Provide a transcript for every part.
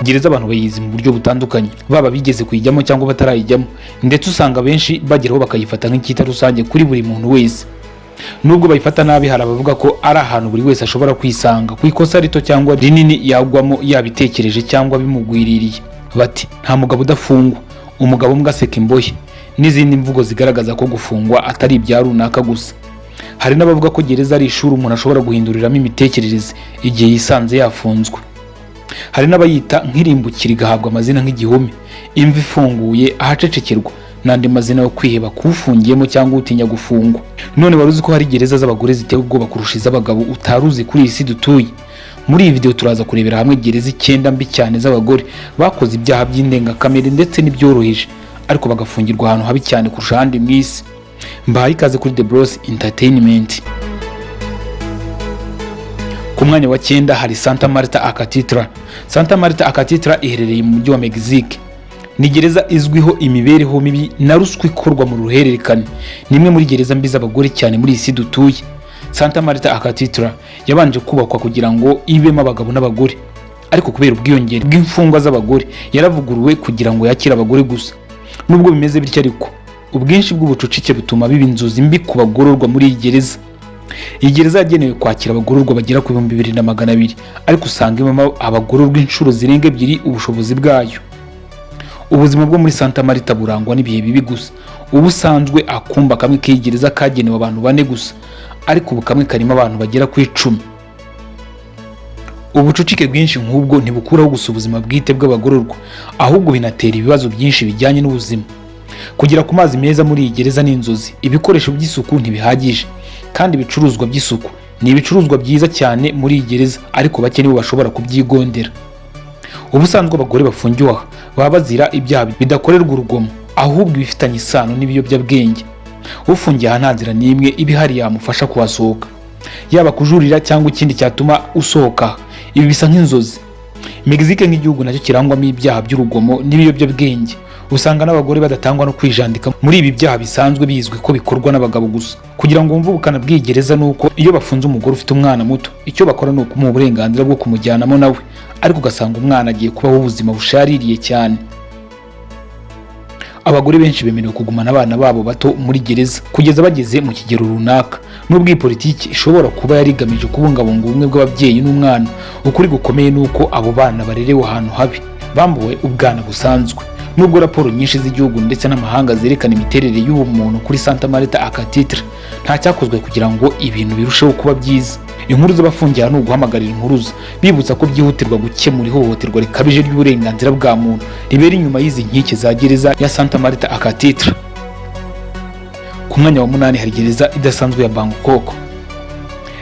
Gereza abantu bayizi mu buryo butandukanye, baba bigeze kuyijyamo cyangwa batarayijyamo, ndetse usanga benshi bageraho bakayifata nk'icyita rusange kuri buri muntu wese. Nubwo bayifata nabi, hari abavuga ko ari ahantu buri wese ashobora kwisanga ku ikosa rito cyangwa rinini yagwamo yabitekereje cyangwa bimugwiririye. Bati: "Nta mugabo udafungwa", "Umugabo mbwa aseka imbohe", n'izindi mvugo zigaragaza ko gufungwa atari ibya runaka gusa. Hari n'abavuga ko gereza ari ishuri umuntu ashobora guhinduriramo imitekerereze igihe yisanze yafunzwe. Hari n'abayita nk'irimbukiro, igahabwa amazina nk'igihome, imva ifunguye, ahacecekerwa n'andi mazina yo kwiheba k'ufungiyemo cyangwa utinya gufungwa. None wari uzi ko hari gereza z'abagore ziteye ubwoba kurusha iz'abagabo utari uzi kuri iyi si dutuye? Muri iyi video turaza kurebera hamwe gereza icyenda mbi cyane z'abagore bakoze ibyaha by'indengakamere ndetse n'ibyoroheje, ariko bagafungirwa ahantu habi cyane kurusha ahandi mu isi. Mbahaye ikaze kuri The Bros Entertainment. Ku mwanya wa 9 hari Santa Marta Acatitla. Santa Marta Acatitla iherereye mu mujyi wa Mexique. Ni gereza izwiho imibereho mibi na ruswa ikorwa mu ruhererekane. Ni imwe muri gereza mbi z'abagore cyane muri iyi si dutuye. Santa Marta Acatitla yabanje kubakwa kugira ngo ibemo abagabo n'abagore, ariko kubera ubwiyongere bw'imfungwa z'abagore yaravuguruwe kugira ngo yakire abagore gusa. Nubwo bimeze bityo ariko, ubwinshi bw'ubucucike butuma biba inzozi mbi ku bagororwa muri iyi gereza. Iyi gereza yagenewe kwakira abagororwa bagera ku 2200, ariko usanga ibamo abagororwa inshuro zirenga ebyiri ubushobozi bwayo. Ubuzima bwo muri Santa Marta burangwa n'ibihe bibi gusa. Ubusanzwe akumba kamwe k'iyi gereza kagenewe abantu bane gusa, ariko ubu kamwe karimo abantu bagera ku 10. Ubucucike bwinshi nk'ubwo ntibukuraho gusa ubuzima bwite bw'abagororwa, ahubwo binatera ibibazo byinshi bijyanye n'ubuzima. Kugera ku mazi meza muri iyi gereza ni inzozi, ibikoresho by'isuku ntibihagije, kandi ibicuruzwa by'isuku ni ibicuruzwa byiza cyane muri iyi gereza, ariko bake nibo bashobora kubyigondera. Ubusanzwe abagore bafungiwe aha baba bazira ibyaha bidakorerwa urugomo, ahubwo ibifitanye isano n'ibiyobyabwenge. Ufungiye aha nta nzira n'imwe iba ihari yamufasha kuhasohoka, yaba kujurira cyangwa ikindi cyatuma usohoka aha. Ibi bisa nk'inzozi. Mexique nk'igihugu nacyo kirangwamo ibyaha by'urugomo n'ibiyobyabwenge, usanga n'abagore badatangwa no kwijandika muri ibi byaha bisanzwe bizwi ko bikorwa n'abagabo gusa. Kugira ngo wumve ubukana bw'iyi gereza, ni uko iyo bafunze umugore ufite umwana muto, icyo bakora ni ukumuha uburenganzira bwo kumujyanamo nawe, ariko ugasanga umwana agiye kubaho ubuzima bushaririye cyane. Abagore benshi bemerewe kugumana abana babo bato muri gereza kugeza bageze mu kigero runaka. Nubwo iyi politiki ishobora kuba yari igamije kubungabunga ubumwe bw'ababyeyi n'umwana, ukuri gukomeye ni uko abo bana barerewe ahantu habi, bambuwe ubwana busanzwe. Nubwo raporo nyinshi z'igihugu ndetse n'amahanga zerekana imiterere y'ubumuntu kuri Santa Marta Acatitla, nta cyakozwe kugira ngo ibintu birusheho kuba byiza. Inkuru z'abafungiye aha ni uguhamagarira impuruza, bibutsa ko byihutirwa gukemura ihohoterwa rikabije ry'uburenganzira bwa muntu ribera inyuma y'izi nkike za gereza ya Santa Marta Acatitla. Ku mwanya wa 8 hari gereza idasanzwe ya Bangkok.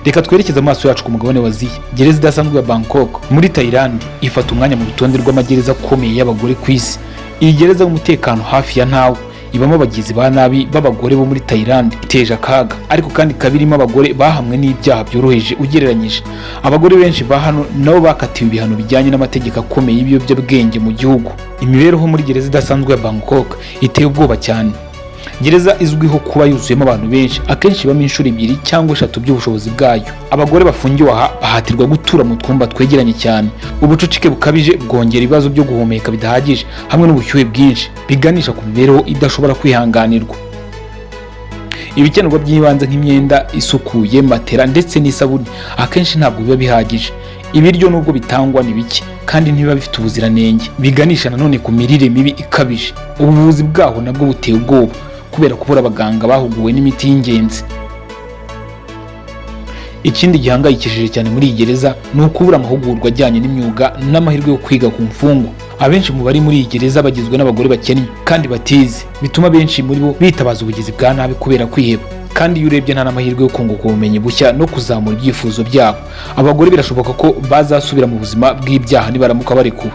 Reka twerekeze amaso yacu ku mugabane wa Aziya. Gereza idasanzwe ya Bangkok muri Thailand ifata umwanya mu rutonde rw'amagereza akomeye y'abagore ku isi. Iyi gereza y'umutekano hafi ya ntawo ibamo abagizi ba nabi b'abagore bo muri Thailand iteje akaga, ariko kandi ikaba irimo abagore bahamwe n'ibyaha byoroheje ugereranyije. Abagore benshi ba hano nabo bakatiwe ibihano bijyanye n'amategeko akomeye y'ibiyobyabwenge mu gihugu. Imibereho muri gereza idasanzwe ya Bangkok iteye ubwoba cyane. Gereza izwiho kuba yuzuyemo abantu benshi, akenshi ibamo inshuro ebyiri cyangwa eshatu by'ubushobozi bwayo. Abagore bafungiwe aha bahatirwa gutura mu twumba twegeranye cyane. Ubucucike bukabije bwongera ibibazo byo guhumeka bidahagije hamwe n'ubushyuhe bwinshi, biganisha ku mibereho idashobora kwihanganirwa. Ibikenerwa by'ibanze nk'imyenda isukuye, matera ndetse n'isabune akenshi ntabwo biba bihagije. Ibiryo nubwo bitangwa ni bike kandi ntibiba bifite ubuziranenge, biganisha nanone ku mirire mibi ikabije. Ubuvuzi bwaho nabwo buteye ubwoba kubera kubura abaganga bahuguwe n'imiti y'ingenzi. Ikindi gihangayikishije cyane muri iyi gereza ni ukubura amahugurwa ajyanye n'imyuga n'amahirwe yo kwiga ku mfungwa. Abenshi mu bari muri iyi gereza bagizwe n'abagore bakennye kandi batize, bituma benshi muri bo bitabaza ubugizi bwa nabi kubera kwiheba. Kandi iyo urebye, nta n'amahirwe yo kunguka ubumenyi bushya no kuzamura ibyifuzo byabo. Abagore birashoboka ko bazasubira mu buzima bw'ibyaha nibaramuka barekuwe,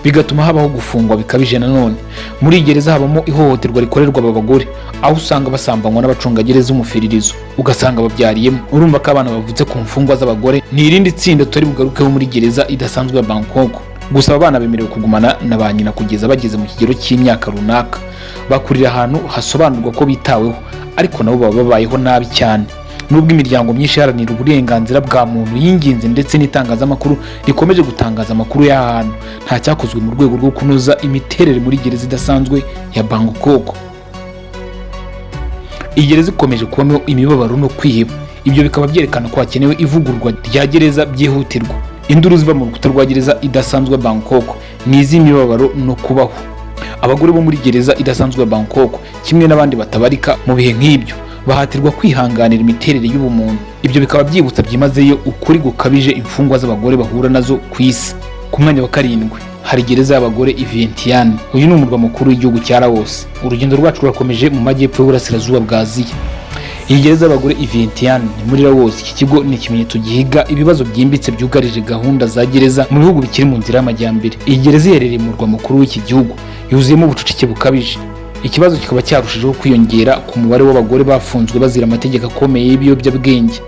bigatuma habaho gufungwa bikabije. Nanone muri iyi gereza habamo ihohoterwa rikorerwa aba bagore, aho usanga basambanywa n'abacungagereza umufiririzo, ugasanga babyariyemo. Urumva ko abana bavutse ku mfungwa z'abagore ni irindi tsinda tutari bugarukeho muri gereza idasanzwe ya Bangkok. Gusa aba bana bemerewe kugumana na ba nyina kugeza bageze mu kigero cy'imyaka runaka. Bakurira ahantu hasobanurwa ko bitaweho, ariko nabo baba babayeho nabi cyane. Nubwo imiryango myinshi iharanira uburenganzira bwa muntu yinginze ndetse n'itangazamakuru rikomeje gutangaza amakuru y'aha hantu, nta cyakozwe mu rwego rwo kunoza imiterere muri gereza idasanzwe ya Bangkok. Iyi gereza ikomeje kubamo imibabaro no kwiheba. Ibyo bikaba byerekana ko hakenewe ivugururwa rya gereza byihutirwa. Induru ziva mu rukuta rwa gereza idasanzwe ya Bangkok ni iz'imibabaro no kubaho. Abagore bo muri gereza idasanzwe ya Bangkok, kimwe n'abandi batabarika mu bihe nk'ibyo, bahatirwa kwihanganira imiterere y'ubumuntu. Ibyo bikaba byibutsa byimazeyo ukuri gukabije imfungwa z'abagore bahura nazo ku isi. Ku mwanya wa karindwi hari gereza y'abagore i Vientiane. Uyu ni umurwa mukuru w'igihugu cya Laos. Urugendo rwacu rurakomeje mu majyepfo y'uburasirazuba bwa Aziya. Iyi gereza y'abagore i Vientiane ni muri Laos. Iki kigo ni ikimenyetso gihiga ibibazo byimbitse byugarije gahunda za gereza mu bihugu bikiri mu nzira y'amajyambere. Iyi gereza iherereye mu murwa mukuru w'iki gihugu, yuzuyemo ubucucike bukabije. Ikibazo kikaba cyarushijeho kwiyongera ku mubare w'abagore bafunzwe bazira amategeko akomeye y'ibiyobyabwenge.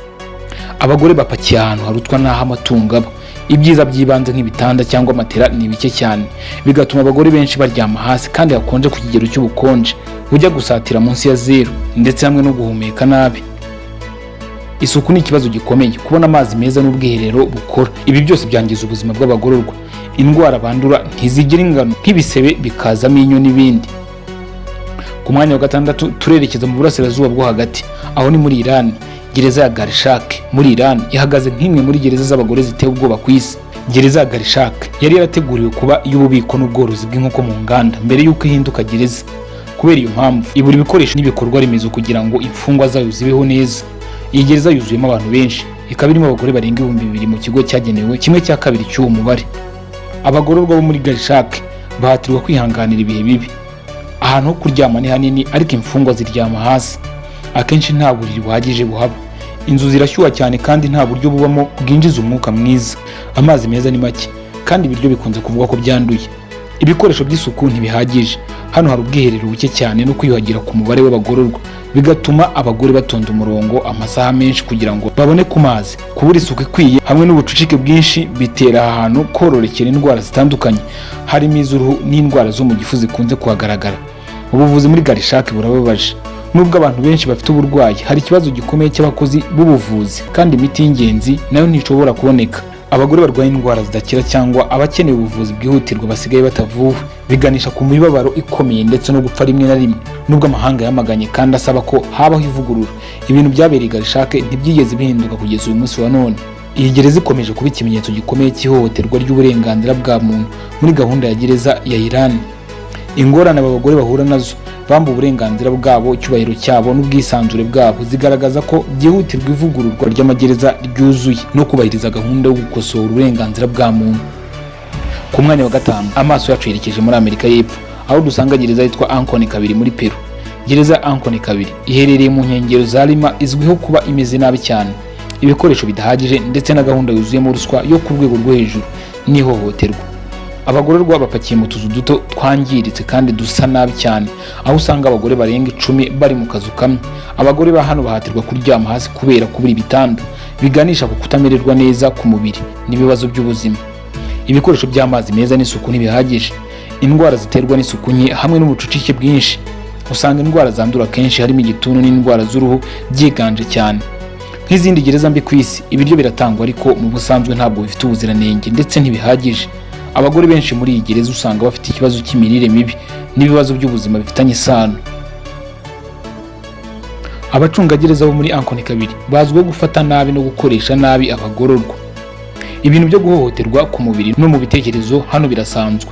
Abagore bapakiye ahantu harutwa n'aho amatungo aba. Ibyiza by'ibanze nk'ibitanda cyangwa matera ni bike cyane, bigatuma abagore benshi baryama hasi kandi hakonje ku kigero cy'ubukonje bujya gusatira munsi ya zeru, ndetse hamwe no guhumeka nabi. Isuku ni ikibazo gikomeye. Kubona amazi meza n'ubwiherero bukora, ibi byose byangiza ubuzima bw'abagororwa. Indwara bandura ntizigira ingano, nk'ibisebe bikazamo inyo n'ibindi. Ku mwanya wa gatandatu turerekeza mu burasirazuba bwo hagati, aho ni muri Iran. Gereza ya Garishak muri Iran ihagaze nk'imwe muri gereza z'abagore ziteye ubwoba ku isi. Gereza ya Garishak yari yarateguriwe kuba iy'ububiko n'ubworozi bw'inkoko mu nganda mbere y'uko ihinduka gereza. Kubera iyo mpamvu, ibura ibikoresho n'ibikorwa remezo kugira ngo imfungwa zayo zibeho neza. Iyi gereza yuzuyemo abantu benshi, ikaba irimo abagore barenga 2000 mu kigo cyagenewe kimwe cya kabiri cy'uwo mubare. Abagororwa bo muri Garishak bahatirwa kwihanganira ibihe bibi. Ahantu ho kuryama ni hanini, ariko imfungwa ziryama hasi. Akenshi nta buriri buhagije buhaba. Inzu zirashyuha cyane kandi nta buryo bubamo bwinjiza umwuka mwiza. Amazi meza ni make kandi ibiryo bikunze kuvugwa ko byanduye. Ibikoresho by'isuku ntibihagije. Hano hari ubwiherero buke cyane no kwiyuhagira ku mubare w'abagororwa, bigatuma abagore batonda umurongo amasaha menshi kugira ngo babone ku mazi. Kubura isuku ikwiye hamwe n'ubucucike bwinshi bitera aha hantu kororokera indwara zitandukanye, harimo iz'uruhu n'indwara zo mu gifu zikunze kuhagaragara. Ubuvuzi muri Garishaki burababaje. Nubwo abantu benshi bafite uburwayi, hari ikibazo gikomeye cy'abakozi b'ubuvuzi, kandi imiti y'ingenzi nayo ntishobora kuboneka. Abagore barwaye indwara zidakira cyangwa abakeneye ubuvuzi bwihutirwa basigaye batavuwe, biganisha ku mibabaro ikomeye ndetse no gupfa rimwe na rimwe. Nubwo amahanga yamaganye kandi asaba ko habaho ivugurura, ibintu byabereye Garishake ntibyigeze bihinduka kugeza uyu munsi wa none. Iyi gereza ikomeje kuba ikimenyetso gikomeye cy'ihohoterwa ry'uburenganzira bwa muntu muri gahunda ya gereza ya Iran. Ingorane aba bagore bahura nazo, bambuwe uburenganzira bwabo, icyubahiro cyabo n'ubwisanzure bwabo, zigaragaza ko byihutirwa ivugururwa ry'amagereza ryuzuye no kubahiriza gahunda yo gukosora uburenganzira bwa muntu. Ku mwanya wa gatanu, amaso yacu yerekeje muri Amerika y'Epfo, aho dusanga gereza yitwa Ancon kabiri muri Peru. Gereza ya Ancon kabiri iherereye mu nkengero za Lima, izwiho kuba imeze nabi cyane, ibikoresho bidahagije ndetse na gahunda yuzuyemo ruswa yo ku rwego rwo hejuru n'ihohoterwa. Abagororwa bapakiye mu tuzu duto twangiritse kandi dusa nabi cyane, aho usanga abagore barenga 10 bari mu kazu kamwe. Abagore ba hano bahatirwa kuryama hasi kubera kubura ibitanda, biganisha ku kutamererwa neza ku mubiri n'ibibazo by'ubuzima. Ibikoresho by'amazi meza n'isuku ntibihagije. Indwara ziterwa n'isuku nke hamwe n'ubucucike bwinshi, usanga indwara zandura kenshi harimo igituntu n'indwara z'uruhu byiganje cyane. Nk'izindi gereza mbi ku isi, ibiryo biratangwa, ariko mu busanzwe ntabwo bifite ubuziranenge ndetse ntibihagije. Abagore benshi muri iyi gereza usanga bafite ikibazo cy'imirire mibi n'ibibazo by'ubuzima bifitanye isano. Abacungagereza bo muri Ancon kabiri bazwiho gufata nabi no gukoresha nabi abagororwa. Ibintu byo guhohoterwa ku mubiri no mu bitekerezo hano birasanzwe.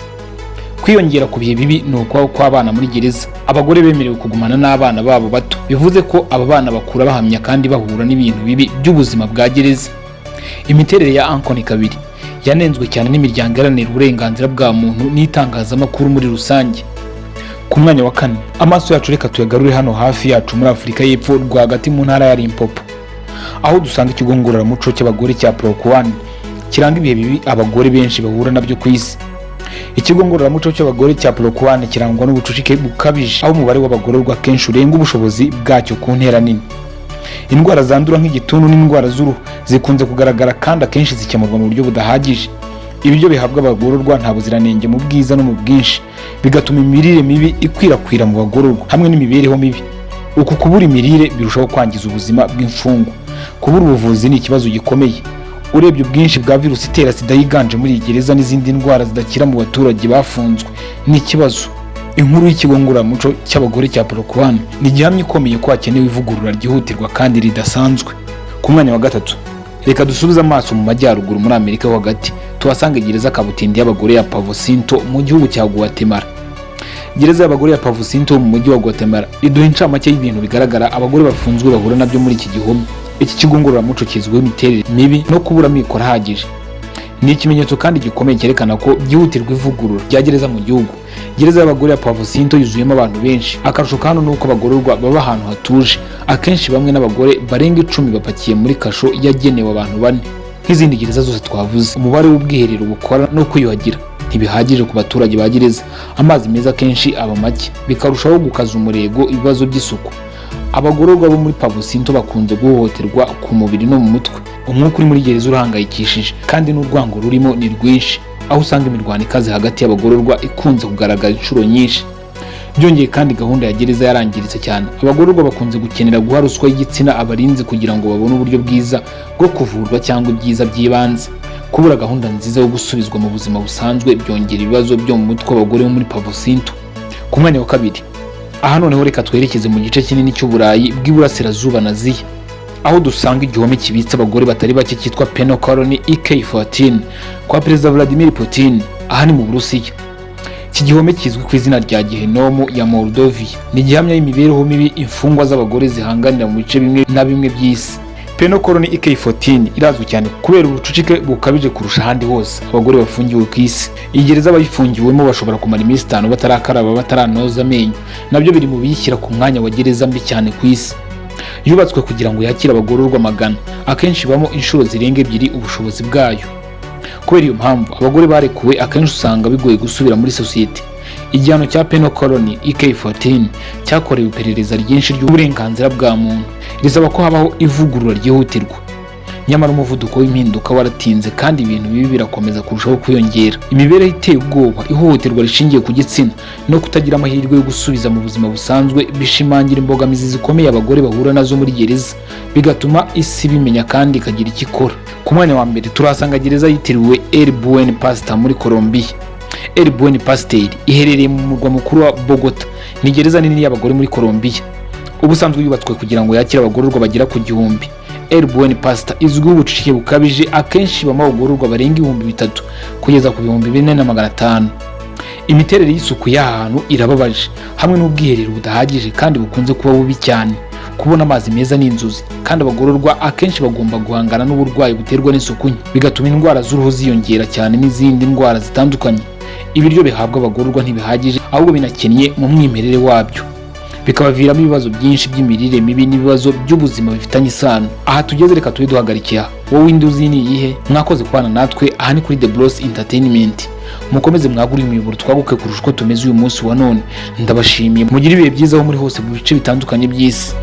Kwiyongera ku bihe bibi ni ukubaho kw'abana muri gereza. Abagore bemerewe kugumana n'abana babo bato, bivuze ko aba bana bakura bahamya kandi bahura n'ibintu bibi by'ubuzima bwa gereza. Imiterere ya Ancon kabiri yanenzwe cyane n'imiryango iharanira uburenganzira bwa muntu n'itangazamakuru muri rusange. Ku mwanya wa kane, amaso yacu reka tuyagarure hano hafi yacu muri Afurika y'Epfo, rwagati mu ntara ya Limpopo, aho dusanga ikigo ngororamuco cy'abagore cya Polokwane kiranga ibihe bibi abagore benshi bahura nabyo ku isi. Ikigo ngororamuco cy'abagore cya Polokwane kirangwa n'ubucucike bukabije, aho umubare w'abagororwa akenshi urenga ubushobozi bwacyo ku ntera nini. Indwara zandura nk'igituntu n'indwara z'uruhu zikunze kugaragara kandi akenshi zikemurwa mu buryo budahagije. Ibiryo bihabwa abagororwa nta buziranenge mu bwiza no mu bwinshi, bigatuma imirire mibi ikwirakwira mu bagororwa hamwe n'imibereho mibi. Uku kubura imirire birushaho kwangiza ubuzima bw'imfungwa. Kubura ubuvuzi ni ikibazo gikomeye. Urebye ubwinshi bwa virusi itera SIDA yiganje muri iyi gereza n'izindi ndwara zidakira mu baturage bafunzwe, ni ikibazo. Inkuru y'ikigo ngororamuco cy'abagore cya Polokwane ni igihamya ikomeye ko hakenewe ivugurura ryihutirwa kandi ridasanzwe. Ku mwanya wa gatatu, reka dusubize amaso mu majyaruguru muri Amerika yo Hagati, tuhasanga gereza kabutindi y'abagore ya Pavosinto mu gihugu cya Guatemala. Gereza y'abagore ya Pavosinto mu mujyi wa Guatemala iduha incamake y'ibintu bigaragara abagore bafunzwe bahura nabyo muri iki gihome. Iki kigo ngororamuco kizwiho imiterere mibi no kubura amikoro ahagije. Ni ikimenyetso kandi gikomeye cyerekana ko byihutirwa ivugurura rya gereza mu gihugu. Gereza y'abagore ya Pavosinto yuzuyemo abantu benshi. Akarusho kano ni uko abagororwa baba ahantu hatuje. Akenshi bamwe n'abagore barenga 10 bapakiye muri kasho yagenewe abantu bane. Nk'izindi gereza zose twavuze, umubare w'ubwiherero bukora no kwiyuhagira ntibihagije ku baturage ba gereza. Amazi meza akenshi aba make, bikarushaho gukaza umurego ibibazo by'isuku. Abagororwa bo muri Pavosinto bakunze guhohoterwa ku mubiri no mu mutwe. Umwuka uri muri gereza urahangayikishije kandi n'urwango rurimo ni rwinshi, aho usanga imirwano ikaze hagati y'abagororwa ikunze kugaragara inshuro nyinshi. Byongeye kandi, gahunda ya gereza yarangiritse cyane. Abagororwa bakunze gukenera guha ruswa y'igitsina abarinzi kugira ngo babone uburyo bwiza bwo kuvurwa cyangwa ibyiza by'ibanze. Kubura gahunda nziza yo gusubizwa mu buzima busanzwe byongera ibibazo byo mu mutwe w'abagore bo muri Pavosinto. Ku mwanya wa kabiri, aha noneho reka twerekeze mu gice kinini cy'Uburayi bw'Iburasirazuba na Aziya, aho dusanga igihome kibitse abagore batari bake cyitwa Penal Colony EK14 kwa Perezida Vladimir Putin. Aha ni mu Burusiya. Iki gihome kizwi ku izina rya Gehinomu ya Moldovia ni igihamya y'imibereho mibi imfungwa z'abagore zihanganira mu bice bimwe na bimwe by'isi. Penal Colony EK14 irazwi cyane kubera ubucucike bukabije kurusha ahandi hose abagore bafungiwe ku isi. Iyi gereza, abayifungiwemo bashobora kumara iminsi 5 batarakaraba, bataranoza amenyo. Nabyo biri mu biyishyira ku mwanya wa gereza mbi cyane ku isi. Yubatswe kugira ngo yakire abagororwa 100, akenshi ibamo inshuro zirenga ebyiri ubushobozi bwayo. Kubera iyo mpamvu, abagore barekuwe akenshi usanga bigoye gusubira muri sosiyete. Igihano cya Penal Colony EK14 cyakorewe iperereza ryinshi ry'uburenganzira bwa muntu, risaba ko habaho ivugurura ryihutirwa. Nyamara umuvuduko w'impinduka waratinze kandi ibintu bibi birakomeza kurushaho kwiyongera. Imibereho iteye ubwoba, ihohoterwa rishingiye ku gitsina no kutagira amahirwe yo gusubiza mu buzima busanzwe bishimangira imbogamizi zikomeye abagore bahura nazo muri gereza, bigatuma isi bimenya kandi ikagira icyo ikora. Ku mwanya wa mbere turahasanga gereza yitiriwe El Buen Pastor muri Colombia. El Buen Pastor iherereye mu murwa mukuru wa Bogota. Ni gereza nini y'abagore muri Colombia. Ubusanzwe yubatswe kugira ngo yakire abagororwa bagera ku 1000. El Buen Pastor izwiho ubucucike bukabije, akenshi ibamo abagororwa barenga 3000 kugeza ku 4500. Imiterere y'isuku y'aha hantu irababaje, hamwe n'ubwiherero budahagije kandi bukunze kuba bubi cyane. Kubona amazi meza ni inzozi, kandi abagororwa akenshi bagomba guhangana n'uburwayi buterwa n'isuku nke, bigatuma indwara z'uruhu ziyongera cyane n'izindi ndwara zitandukanye. Ibiryo bihabwa abagororwa ntibihagije, ahubwo binakennye mu mwimerere wabyo, bikabaviramo ibibazo byinshi by'imirire mibi n'ibibazo by'ubuzima bifitanye isano. Aha tugeze, reka tube duhagarikiye aha. Wowe indi uzi ni iyihe? Mwakoze kubana natwe. Aha ni kuri The Bros Entertainment. Mukomeze mwagure imiyoboro, twaguke kurusha uko tumeze uyu munsi wa none. Ndabashimiye, mugire ibihe byiza aho muri hose mu bice bitandukanye by'isi.